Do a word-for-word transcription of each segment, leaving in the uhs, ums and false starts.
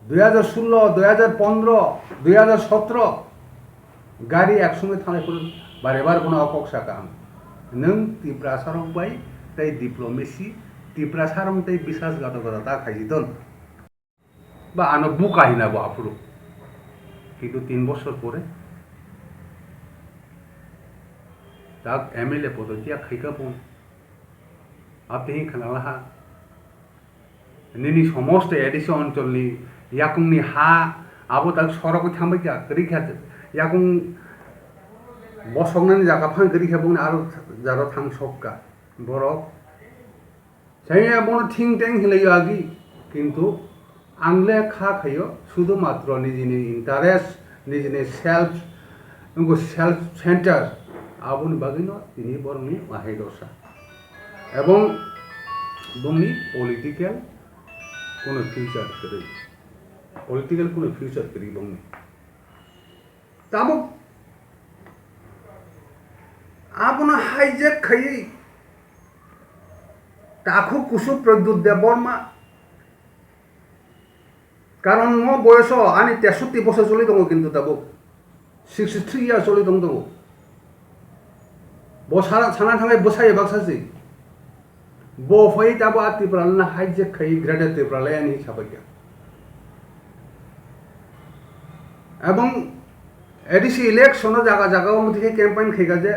Dui hajar sullo, dui hajar pondro, dui hajar sotro gari ek songwi thanglai phuru bare bare bono o kok sakha ang. Nwng Tiprasa rok bai tei diplomacy, Tiprasa rok tei biswasghatokota ta khaidi don. Ba ano buka hina bo aphuru. Kintu tin bosor pore tak M L A podo tiya khaika bo. Apni khanala ha. Nini somosto A D C oncholni yakungni ha abo tak sorok thangbai kha, kwrwi kha yakung bosoknani jaga phang kwrwi kha bongni aro jaro thang sok kha borok. Chaya bono thing teng hinlai agi, kintu ang le kha khaio sudu matro nijini interest, nijini self, nungo self center, aboni bagwino tini borokni wahai dosa. Ebong bongni political kono future kwrwi, political kono future kwrwi bongni. Tabuk abono hijack khaiwi takhuk kusu Pradyut Debbarma, karon mo boyoso ani tesotti bosor choli tongo, kintu tabuk sixty three years choli tong tongo. Bo sana, sana thangai bwsai baksa se. Bo phai tabo a Tipraland hijack khai Greater Tipraland ni sabai kha. Ebong A D C election o jaga jaga o muti khe campaign khai kha je,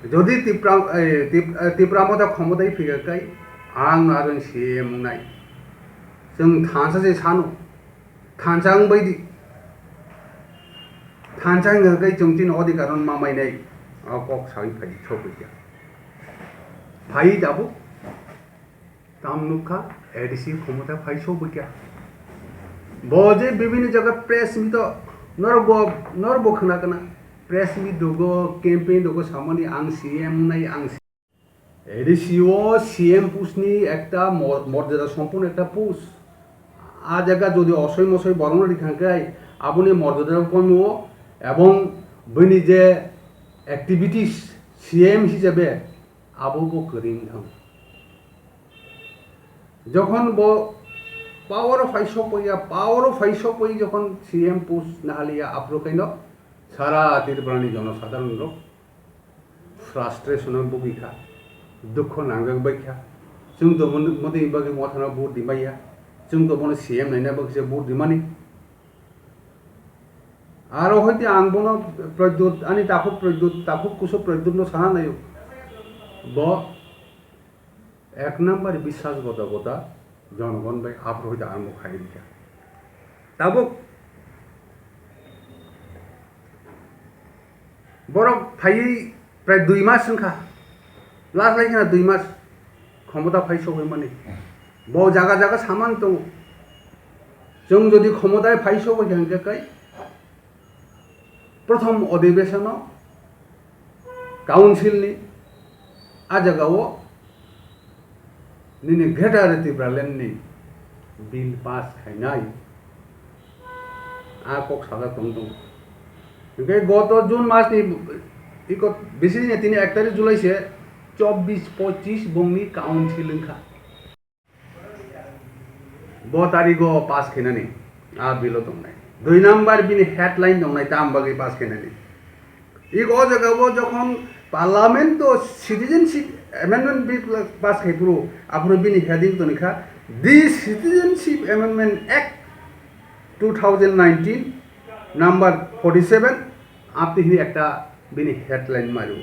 jodi Tipra, eh, Tip-, eh, Tipra Motha khomotai phi kha kai, ang no aro C M wngnai. Chwng thansa se sano. Thansa wngbai di. Thansa wngkha khe chwng chini odhikar no ma mainai. O kok sawi phai sokwi kha. Phai tabuk tam nukha A D C khomota phai sokwi kha. Bo je bibhinno jaga press meet o norok bo, norok bo khna kana press meet rogo, campaign rogo samani ang C M wngnai, ang A D C o C M post ni ekta mo-, morjada sompunno ekta post. A jaga jodi osoi mosoi borokno rikha khe aboni morjada komo ebong bini je activities C M hisabe abo bo kwrwi wng thang. Jokhon bo power o phai sokpaiya, power o phai sokpai jokhon C M post nahaliya aphuru kaino sara Tripura ni jonosadharon rok frustration o bugwi kha, dukho nangjak bai kha. Chwng to bono, motwi bagwi mothano vote rimaiya, chwng to bono C M naina bagwi se vote rimani. Aro hoite ang bono Pradyut, ani takhuk Pradyut, takhuk kusu Pradyut no sana naio. Bo Ek number biswas gota gota jonogon bai aphuru hoite arombo khai rikha. Tabuk borok phaiwi prai dui mas wngkha, last lai kheno dui mas khomota phai sogwi mani. Bo jaga jaga saman tongo. Chwng jodi khomota phai sogwi kha hwnkhe kai, Prothom odhibeshono council ni a jagao nini Greater Tipraland ni bill pass khainai a kok sajak tong tongo. Hingke goto June mas ni iko bisi ni tini ek tarik July se chobbish pochish bongni council wngkha. Bo tarigo pass khainani a bill o tongnai. Dui number bini headline tongnai, tam bagwi pass khainani. Iko o jaga o jokhon parliament o citizenship amendment bill pass khai phuru, aphuru bini heading tongkha, "The Citizenship Amendment Act two thousand nineteen number forty seven," apni hini ekta bini headline mario.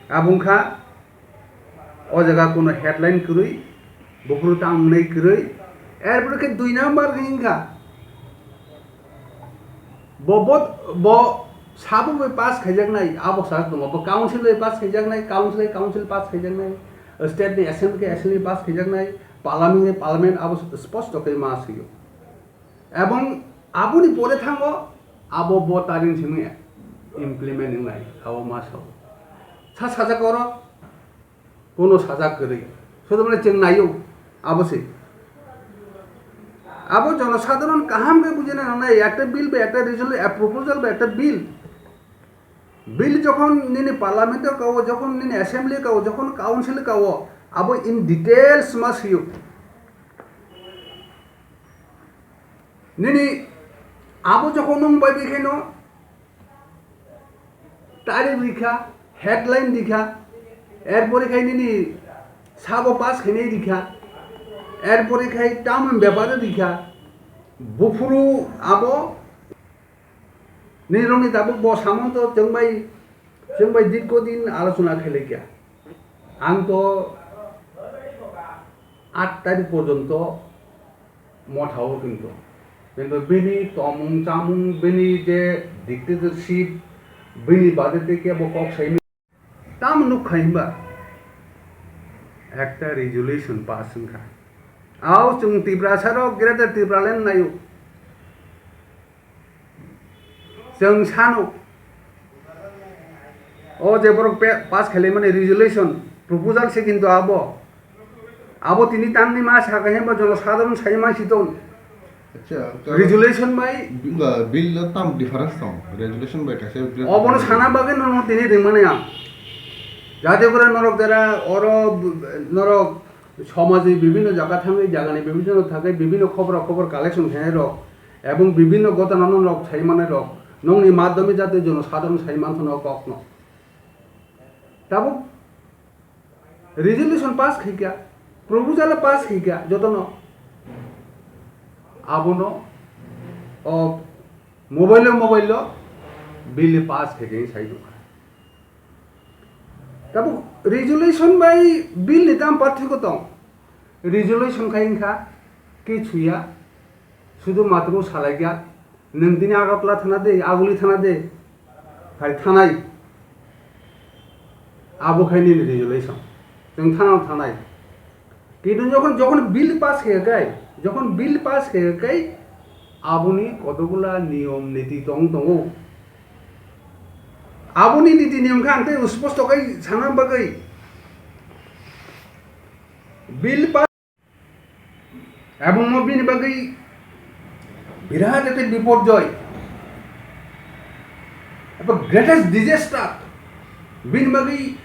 Abo wngkha o jaga kuno headline kwrwi, buphuru tang wngnai kwrwi, erpore khe dui number khe wngkha. Bo, bo, bo sabo bai pass khaijaknai, abo sak tongo. Bo council bai pass khaijaknai, council bai council pass khaijaknai, state ni assembly khe assembly pass khaijaknai, parliament khe parliament, abo sposto khe ma sio. Ebong aboni pore thango, abo bo taring simi implement wngnai, abo ma sao. Sa sajak oro, kono sajak kwrwi. Sodamani chwng naio, abo se. Abo jonosadharon kaham khe bujina nangnai, ekta bill bai ekta resolution, a proposal bai ekta bill. Bill jokhon nini parliament o kao, jokhon nini assembly kao, jokhon council kao, abo in details ma sio. Nini abo jokhon nwng bai bai khaino tarikh rikha, headline rikha, erpore khai nini sabo pass khainai rikha, erpore khai tamoni bepar rikha, buphuru abo nini rokni tabuk bo samanto chwng bai, chwng bai dirgho din alochona khailai kha. Ang to aat tarikh porjonto mothao kintu. Kintu bini tomung chamung, bini je dictatorship, bini bade te kebo kok saimani. Tamo nuk khai hwnba? Ekta resolution pass wngkha. Ao chwng Tiprasa rok Greater Tipraland naio. Chwng sano, o je borok pe-, pass khaimani resolution, proposal se kintu abo. Abo tini tamni ma sakha hwnba jono sadharon sai mansi ton. Acha, to resolution bai bi-, ba, bill lo tam difference tong. Resolution bai kaisa bill obono sana bagwi nono tini ringmani ang. Jate kore norok jera oro b-, norok somaji bibhinno jaga thangwi jagani bibhinno thangwi bibhinno khobor khobor collection khainai rok. Ebong bibhinno ghotona no rok sai manai rok, nokni madhyome jate jono sadharon sai manthono kokno. Tabuk resolution pass khaikha, proposal pass khaikha jotono, abono o mobile o mobile o bill pass khaikha sai tongkha. Tabuk resolution bai bill ni tam parthoko tong? Resolution khai wngkha kichuya, sudu matru salaikha, nwng tini Agartala thana de, Aguli thana de, hai thanai, abo khai nini resolution, chwng thana thanai. Kintu jokhon, jokhon bill pass khe kai, jokhon bill pass khe kai, aboni kotokgula niyom niti tong tongo. Aboni niti niyom khe ang tei sposto kai sana bagwi bill pass, ebong mo bini bagwi birat ekta biporjoy, eba greatest disaster, bini bagwi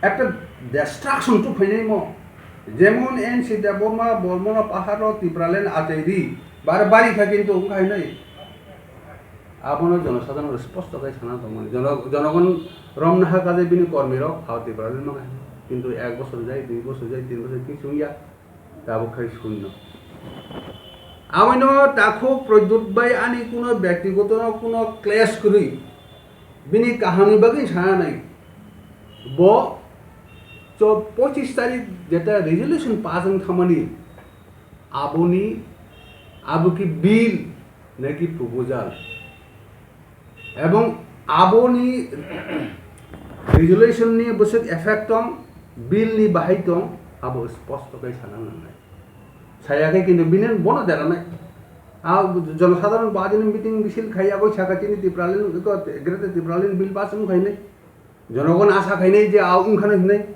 ekta destruction tu phainai mo, jemon N C Debbarma, Bormona paharo, Tipraland achaidi, bare bari kha kintu wngkha hinwi. Abono jonosadharon sposto khe sana tongmani. Jono-, jonogon romna ha kaje bini kormi rok, ha Tipraland ma khe. Kintu ek bosor jai, dui bosor jai, tin bosor kichu wngya. Tabuk khai sunno. Aboino takhuk Pradyut bai ani kuno byaktigoto no kuno clash kwrwi. Bini kaham ni bagwi sana nai. Bo cho-, pochis tarik jeta resolution pass wng thamani. Aboni, abo ki bill naki proposal. Ebong aboni resolution ni bwswk effect tong, bill ni bahai tong, abo sposto khe sana nangnai. Saya khe kintu bini bono deranai. A jonosadharon bo adini meeting misil khai abo saka chini Tipraland, eko Greater Tipraland bill pass wng khainai. Jonogon asa khainai je a wng khana hinai.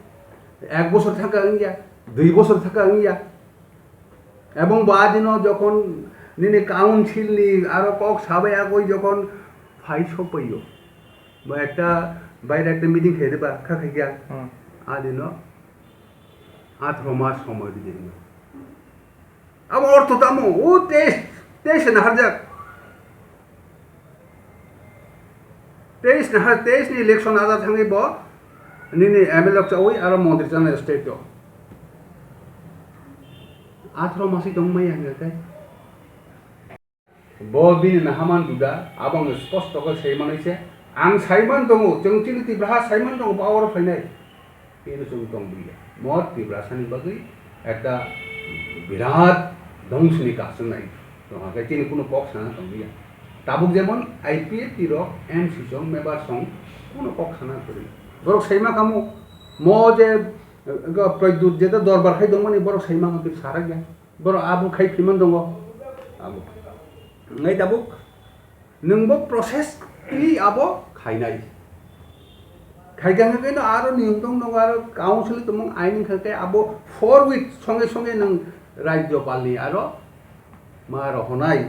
Ek bosor thaka wngya, dui bosor thaka wngya. Ebong bo adino jokhon nini council ni aro kok sabai agoi jokhon phai sokpaiyo, bo ekta baire ekta meeting khe diba kha khaikya, hmm, adino athro mas somoi ridi hino. Abo ortho tamo, o teis, teis na harjak. Teis na har, teis ni election aja thangwi bo nini M L A rok chawi aro montri chana state o. Athro masi tong maya hwnga khe. Bo bini nahaman duda, abo ang sposto khe sai manwi se. Ang sai man tongo, chwng chini Tipraha sai man tongo, power o phainai. Bini chwng tong buya. Mo Tiprasani bagwi ekta birat dhongsoni kasung nai tongkha, khe chini kuno kok sana tong buya. Tabuk jemon I P F T rok M C song, member song kuno kok sana kwrwi. Borok saima kamo, mo je, eh, Pradyut je dorbar khai tongmani borok saima kamo sarakya. Borok abo khai phiman tongo. Abo. Ngai tabuk. Nwng bo process twi abo khainai. Khaikha hwnkhe no aro niyom tong tongo, aro council tongmung ain wngkha khe abo four week songe songe nwng Rajyopal ni aro ma rohonai.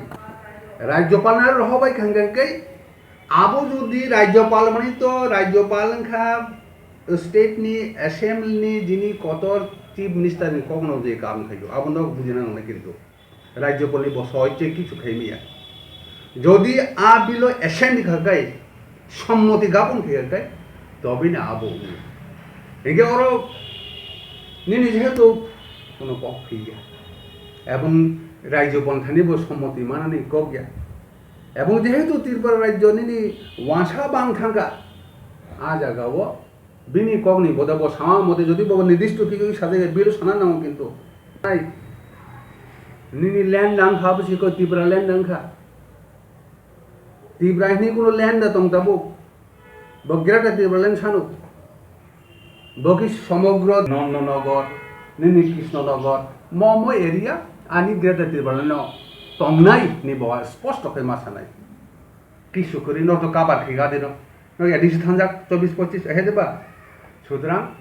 Rajyopal ni aro rohobai kha hwnkhe abo jodi Rajyopal mani to Rajyopal wngkha state ni assembly ni jini kotor chief minister ni kokno je kam khaio abono bujina nangnai kintu. Rajyapalni bo soi che kichu khai miya. Jodi a bilo assent kha kai, sommoti gabon khe kai, tobini abo wngo. Hingke oro nini jehetu kono kok phiya. Ebong rajyo bonthani bo sommoti manani kok ya. Ebong jehetu Tripura rajyo nini wansa bang thangka, a jaga o bini kokni boda bo sama mote jodi bo nirdisto kichu sajai bill sana nango kintu. Nai, nini land dang kha bwsi ko Tripura land dang kha. Tripura hini kuno land da tong tabuk. Bo Greater Tripura land sano. Bo ki somogro Nondonogor, nini Krishnonogor, mo mo area ani Greater Tripura land no tongnai ni bo sposto khe ma sanai. Kisu kwrwi norok to cover khe ga dino. Nog ya disi thanjak chobbish pochish ahe de ba. Sutrang